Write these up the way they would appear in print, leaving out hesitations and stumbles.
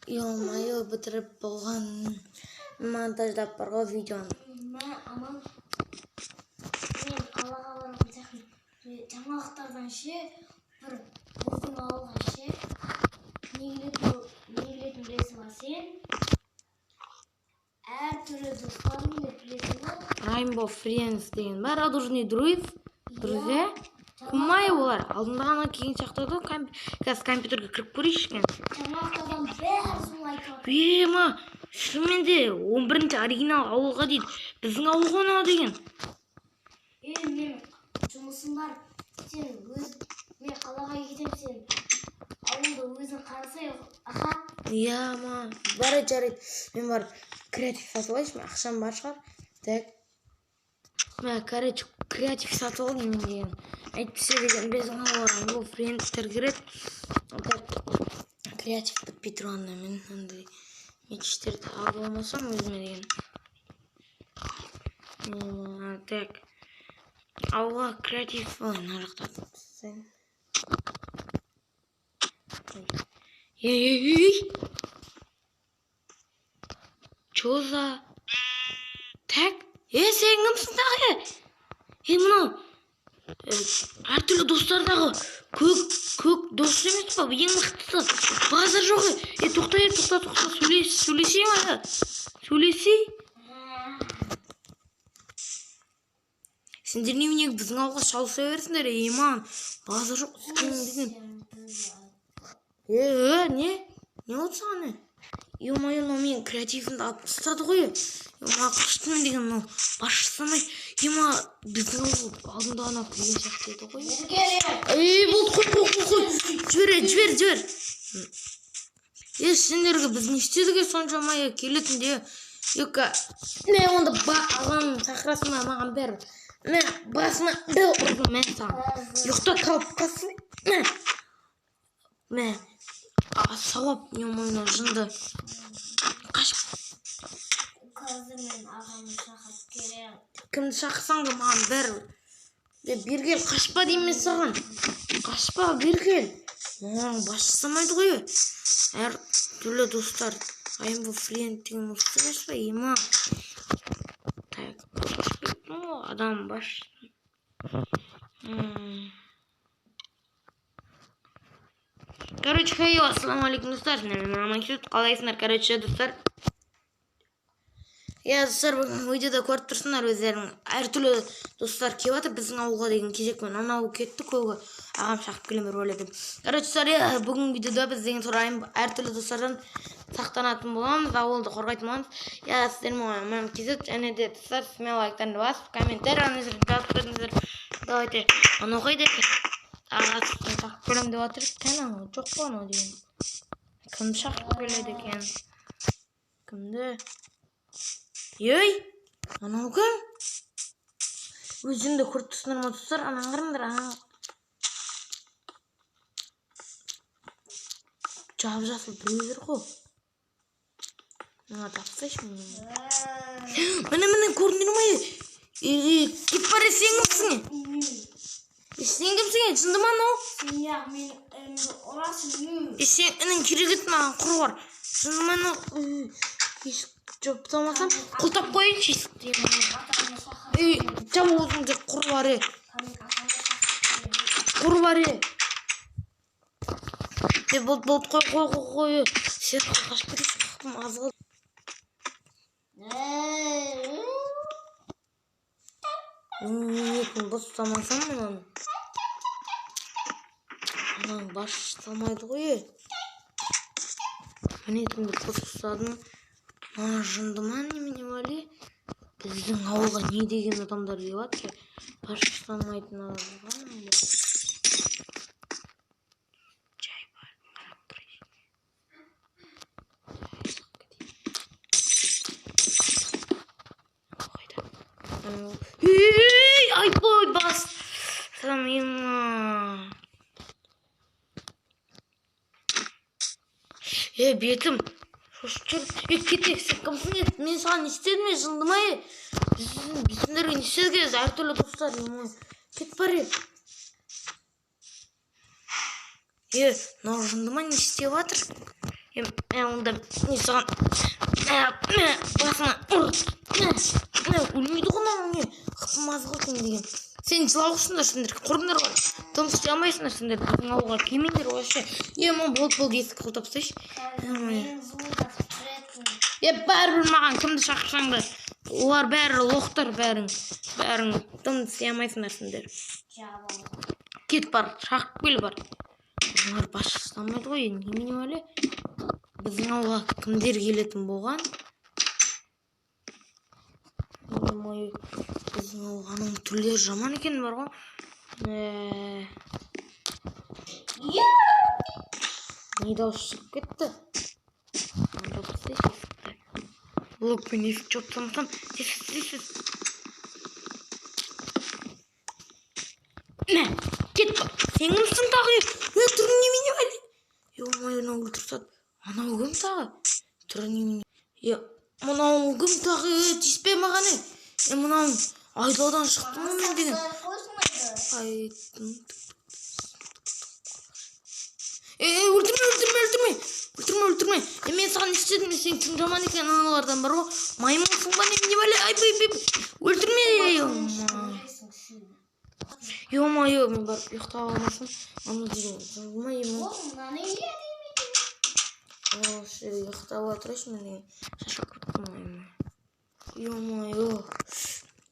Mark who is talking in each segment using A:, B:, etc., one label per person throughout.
A: Ё-моё, бітіріп болған, монтаждап бар ғой видеоны.
B: Мә, аман. Мен қалаға барған сияқтымын. Жаңалықтардан ше, бір біздің ауылға ше, не келетін, не келетінін білесің ба сен? Әртүрлі достар келеді, білесің ба?
A: Rainbow Friends деген ба, радужный друзья. Кумай олар алдында ғана келген сияқты еді ғой. Қазір компьютерге кіріп көрейікші екен.
B: Жаңалықтардан бәрі соны айтып жатыр.
A: Ема, шынымен де 11-ші оригинал ауылға дейді, біздің ауыл ғой анау деген.
B: Е, мен жұмысым бар. Сен өз, мен қалаға кетемін, сен ауылды өзің қарасай, аха.
A: Иә ма, жарайды, жарайды, мен барып креатив сатып алайыншы, мен ақшам бар шығар. Так, мә, короче, креатив сатып алдым мен деген. Әйтпесе деген біздің ауылға Rainbow Friends'тер кіреді. Так, креатив бітпей тұрғанда мен андай мечтерді алып алмасам өзіме деген. Так, ауылға креатив ой, мына жақта тастайын. Ей, ей, ей, чё за, так, е, сен кімсің тағы? Е, мынау әртүрлі достардағы көк дос емес па, ең мықтысы, базар жоқ. Е, тоқта, е, тоқта, тоқта, сөйлес, сөйлесейін, ана, сөйлесей. Сендер немене біздің ауылға шалыса бересіңдер? Иман, базар жоқ сен деген. Е, е, не болды саған, е? Ё-моё, мынау менің креативімді алып тастады ғой. Ема, қаштым мен деген, мынау бас жасамай. Ема, біздің ауыл алдында ғана келген сияқты еді ғой. Ей, болды, қой, қой, қой, қой, жібер, е, жібер, жібер. Е, сендерге біз не істедік, е, соншама, е, келетінде екі. Мә, онда ағам шақырасың ба, маған бәрі. Мә, басыма бір ұрдым, мә саған. Ұйықта қалып қалсын. Мә, мә, сауап, ё-моё, мынау жынды. Қаш.
B: Қазір мен ағамды шақырып келемін.
A: Кімді шақырсаң да маған бәрі. Е, бері кел, қашпа деймін мен саған. Қашпа, бері кел. Маған бас жасамайды ғой. Әртүрлі достар. Rainbow Friend деген осы емес па, ема? Так, қашып кеттім ғой, адам бас. Короче, хей, ассалаумағалейкум, достар. Мен Аман, қалайсыңдар, короче, достар? Иә, достар, бүгін видеода көріп тұрсыңдар өздерің. Әртүрлі достар келіп жатыр біздің ауылға деген кезекпен. Анау кетті көгі. Ағам шақырып келемін бір ойлады. Короче, достар, иә, бүгінгі видеода біз деген сұрайын әртүрлі достардан сақтанатын боламыз, ауылды қорғайтын боламыз. Иә, сіздермен Аман KZ, және де достар, смело лайктарыңды басып, комментарий жазып кетіңіздер. Давайте, анау қайда екен? Ағасын шақырып келемін деп жатыр. Кәне, анау жоқ қой, анау деген. Кімді шақырып келеді екен? Кімді? Ей, анау кім? Өзіңді көріп тұрсыңдар ма, достар? Ананы қараңдар, ана жап жасыл біреу жүр ғой. Мына тапсайшы мені. Міне, міне, көрдіңдер ма? Е, е, кетіп бара, сен кімсің? Е, сен кімсің? Е, жынды ма анау?
B: Сен неғып менің інімді ұрасың?
A: Е, сен інің керек еді маған, құр бар. Жынды ма анау? Есік жауып тастамасам, құлтап қояйыншы есікті. Ей, жап аузыңды, құр бар, е. Құр бар, е. Е, болды, болды, қой, қой, қой, қой. Сен қашып кетесің, құлқым аз қалды. Ниетін бұзып салмасам мынаны. Ананың басы жасамайды ғой, е. Мінетімді бұзып тастадым. Мына жынды ма, немене бәле? Біздің ауылға не деген адамдар келіп жатыр? Бас жасамайтын адамдар. Жай бар, қарап тұрайын. Қайда? Ей, айбой, бас. Ема. Е, бетім. Шошып жүр. Е, кет, сен кімсің, е? Мен саған не істедім, е, жынды ма, е? Сендерге не істедік, әртүрлі достар, ема. Кет бар, е. Е, мынау жынды ма, не істеп жатыр? Мә, онда мен саған, мә, мә, басыңа ұр, мә, мә, өлмейді ғой мынау, не қыпмаз ғой сен деген. Сен жылауықсыңдар сендер, құрыңдар ғой, дым істей алмайсыңдар сендер, біздің ауылға келмеңдер вообще. Е, мә, болды, болды, есік құлыптап тастайыншы.
B: Мен зуылдап жүретін.
A: Е, бәрібір маған кімді шақырсаң да, олар бәрі лохтар, бәрің, бәрің дым істей алмайсыңдар сендер.
B: Жабыл.
A: Кет бар, шақырып кел бар. Олар бас ұстамайды ғой, немене бәле? Біздің ауылға кімдер келетін болған? Ой, біздің ауылға ананың түрлері жаман екен бар ғой. Не дауыс шығып кетті? Жауып тастайыншы есікті. Блокпен есік жауып тастамасам, тез, тез, тез. Мә, кет бар. Сен кімсің тағы? Е, түрің немене бәле? Ё-моё, мынау өлтіріп тастады. Анау кім тағы? Түрі немене? Е, мынау кім тағы? Е, тиіспе маған, е. Е, мынау айдаладан шықтым ғой мен деген. Ай, е, е, өлтірме, өлтірме, өлтірме. Өлтірме, өлтірме. Е, мен саған не істедім? Сен кім жаман екен аналардан бар ғой. Маймылсың ба, немене бәле? Айбай, айбай, өлтірме. Ё-моё, мен барып ұйықтап алмасам, ана деген жынды ма?
B: Ол мынаны иә демейді.
A: Осы жерде ұйықтап ала тұрайыншы мен деген. Шаршап кеттім ғой. Ё-моё.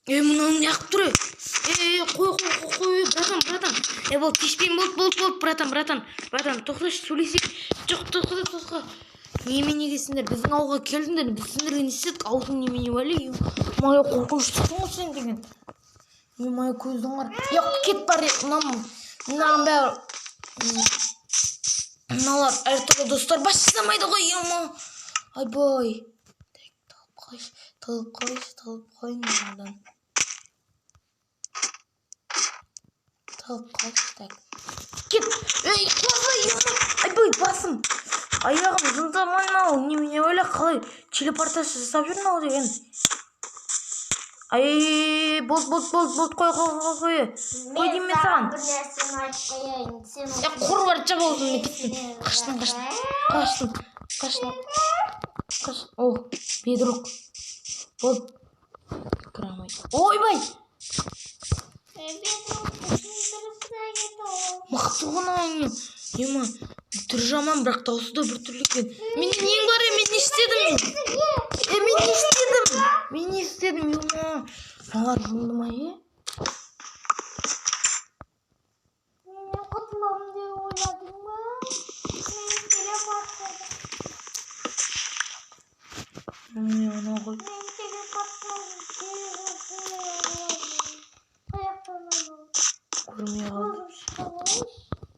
A: Е, мынау неғып тұр, е? Е, қой, қой, қой, қой, братан, братан. Е, болды, тиіспеймін, болды, болды, болды, братан, братан, братан, тоқташы, сөйлесейік. Жоқ, тоқта, тоқта. Неменеге сендер біздің ауылға келдіңдер? Біз сендерге не істедік? Аузың немене бәле? Ё-моё, қорқыныштысың ғой сен деген. Ё-моё, көздің қара. Е, кет бар, е, мынаның бәрі, мыналар әртүрлі достар бас жасамайды ғой, ё-моё. Айбай. Так, тығылып қалайыншы, тығылып қалайыншы, тығылып қалайын мынадан. Тығылып қалайыншы, так. Кет. Ей, қозы, ё-моё. Айбай, басым. Аяғым жымдамай мынау, немене бәле, қалай телепортация жасап жүр мынау деген. Ай, болды, болды, болды, болды, қой, қой, қой, қой. Қой деймін мен саған.
B: Бір нәрсені айтып қояйын. Сен
A: Е, құр бар, жап аузыңды, кеттім. Қаштым, қаштым, қаштым, қаштым, қаштым. О, бедрок. Болды. Кіре алмайды. Ойбай! Мықты ғой мынау. Ема, түрі жаман, бірақ дауысы да біртүрлі екен. Менде нең бар, е, мен не істедім? Е, мен не істедім? Мен не істедім, ема? Мыналар жынды ма, е?
B: Мен құтыламын деп ойладың ба? Мен телепорттадым.
A: Міне, анау ғой.
B: Мен телепорттадым. Қаяқтан анау?
A: Көрмей қалдым.
B: Көзім шыға қойшы.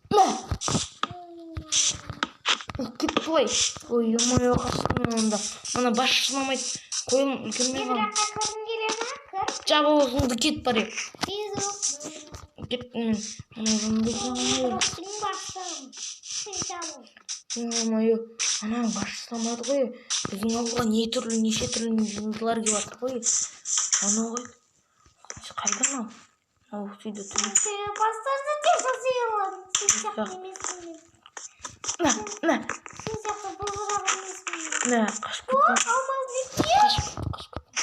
A: Мә! Кет былай. Ой, ё-моё, қаштым мен онда. Мына бас шыдамайды. Қойым үлгермей қалдым.
B: Бедрокқа кіргің келе ма? Кір.
A: Жап аузыңды, кет бар, е.
B: Безрок.
A: Кеттім мен. Мына жынды екен ғой.
B: Безроктың басы. Сен жабыл.
A: Ё-моё, ананың басы шыдамады ғой. Біздің ауылға не түрлі, неше түрлі жындылар келіп жатыр ғой. Анау ғой. Қайда анау? Анау сөйде тұр.
B: Сен телепортацияны тек жасай аламын. Сен сияқты емеспін мен.
A: Мә, мә,
B: Сен сияқты былғырақ емеспін мен.
A: мә, қашып кеттім.
B: Алмаз бекер.
A: Қашып кеттім, қашып кеттім.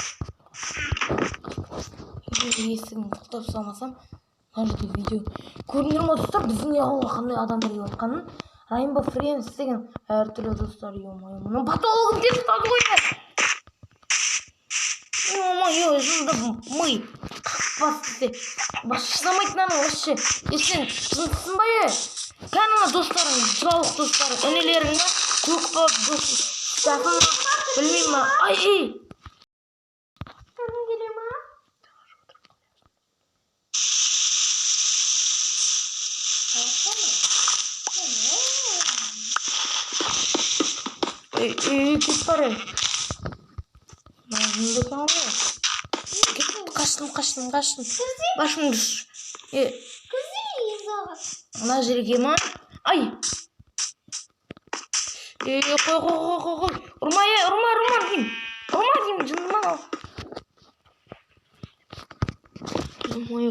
A: Егер есігін құлыптап салмасам, мына жерде видео көрдіңдер ма, достар, біздің ауылға қандай адамдар келіп жатқанын? Rainbow Friends деген әртүрлі достар, ё-моё, мына потологын тесіп тастады ғой, е. Ё-моё, жынды ми қақпас десе, бас шыдамайды мынаның вообще. Е, сен жындысың ба, е? Кәне ана достарың, жылауық достарың, інілерің ба, көк па, дос, ма, білмеймін ма. Ай, ей!
B: Кіргің келе ма?
A: Ей, ей, кет бар, ей. Мына жынды екен ғой. Кет, қаштым, қаштым, қаштым. Башым түс. Е, мына жерге ма? Ай! Е, қой, қой, қой, қой, қой. Ұрма, е, ұрма, ұрма деймін. Ұрма деймін, жынды ма мынау? Ё-моё,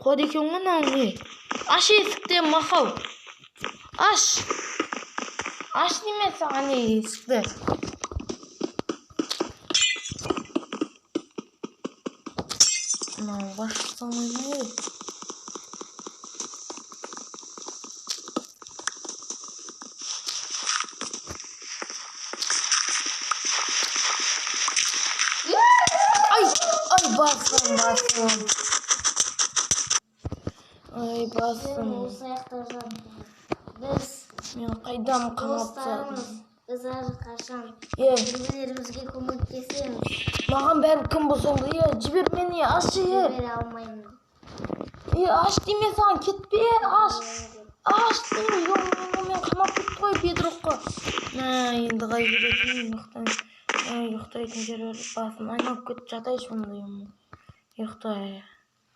A: қуады екен ғой мынау, не? Аш есікті, мақау. Аш. Аш деймін саған, ей, есікті. Мынауға шыға алмай ма, ей? Ай, ай, басым, басым, ай, басым.
B: Мен осы аяқта жатырмын. Біз
A: Мен қайдам, қамап
B: достарымыз,
A: тастадым.
B: Біз әрқашан
A: Е,
B: бір-бірлерімізге көмектесеміз.
A: Маған бәрі, кім болсаң да, е, жібер мені, ашшы, е.
B: Жібере алмаймын.
A: Е, аш деймін саған, кетпе, аш, аш деймін. Ё, мен қамап кетті ғой бедрокқа. Мә, енді қай жүретінмін? Ұйықтайтын жер бар, басым айналып кетті, жатайыншы онда, ұйықтай.